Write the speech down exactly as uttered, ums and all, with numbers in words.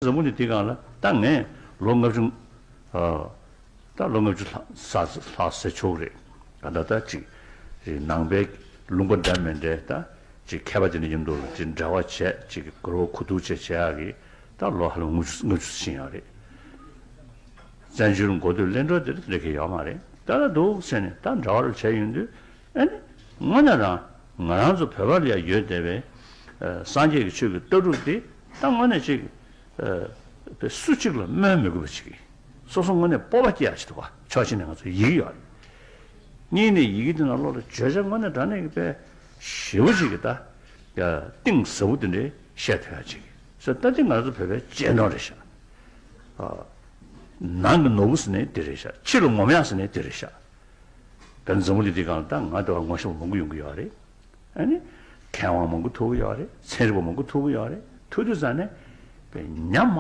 འཛམ་བུ་གླིང་འདིའི་སྒང་ལ་ད་ངས་ལོ་ལྔ་བཅུ། ཨ། ད་ལོ་ལྔ་བཅུ་ལྷག་ས་ལྷག་ཟེར་ཆོག་རེད། ད་ད་ད་ཅིག་ནང་པའི་ལུང་པ་འདྲ་མི་འདྲའི་ད་ཅིག་མཁས་པ་དེ་འདྲ་མཉམ་དུ་ཅིག་འབྲེལ་བ་བྱས། ཅིག་གི་མགུར་འབུམ་གོ་བསྡུར་བྱས་བྱེད་ཡག་གི་ད་ལོ་ཧ་ལམ་ལྔ་བཅུ་ལྔ་བཅུ་ཕྱིན་ཡོད་རེད། བཙན་བྱོལ་འགོ་སྟོད་གླེང་གྲོགས་དེ་འདྲ་གང་ཡང་ཡོད་མ་རེད། ད་ལ་འདུག་ཟེར་ནས་ད་འབྲེལ་བ་རུ་བྱས་ཡོང་དུས། ཨ་ནི་དངོས་གནས་རང་ང་རང་ཚོ་བོད་པ་ལ་ཡང་ཡོད་བསྡད་པའི་ཨ་སངས་རྒྱས་ཀྱི་ཆོས་ཀྱི་ལྟ་གྲུབ་དེ་ད་དངོས་གནས་ཅིག་ཨ་དཔེ་སུ་གཅིག་ལ་སྨོན་མི་དགོས་པ་ཅིག་གིས་སོ་སོ་དངོས་གནས་སྤོབས་པ་སྐྱེ་ཡག་ཅིག་འདུག་ག་ཕྱོགས་གཅིག་ནས་ང་ཚོ་ཡི་གེ་ཡོད་རེད། གཉིས་ནས་ཡི་གེ་དེ་ནང་ལོགས་ལ་བརྗོད་བྱ་དངོས་གནས་དྲང་གནས་ཀྱི་དཔེ་ཞེ་པོ་ཅིག་གི་ད་ཡ་གཏིང་ཟབ་པོ་དེ་འདྲའི་བཤད་ཐུབ་ཡག་ཅིག་ཟེར། ད་དེ་ང་ཚོ་བོད་པའི་གཅེས་ནོར་རེད་ཤག་ཨ། ནང་གི་ནོར་བུ་ཟེར་ནའི་དེ་རེད་ཤག་ཕྱི་ལ་ངོམ་ཡག་ཟེར་ནའི་དེ་རེད་ཤག་བོད་འཛམ་བུ་གླིང་འདིའི་སྒང་ལ་ད་ང་ལྟ་བུ་ངོ་ཤེས་པ་མང་པོ་ཡོང་གི་ཡོད་རེད། ཨ་ནི་མཁས་དབང་མང་པོ་ཐུག་གི་ཡོད་རེད། ཚན་རིག་པ་མང་པོ་ཐུག་གི་ཡོད་རེད། ཐུག་དུས་ཙང་ནས་དཔེ་ཉམས་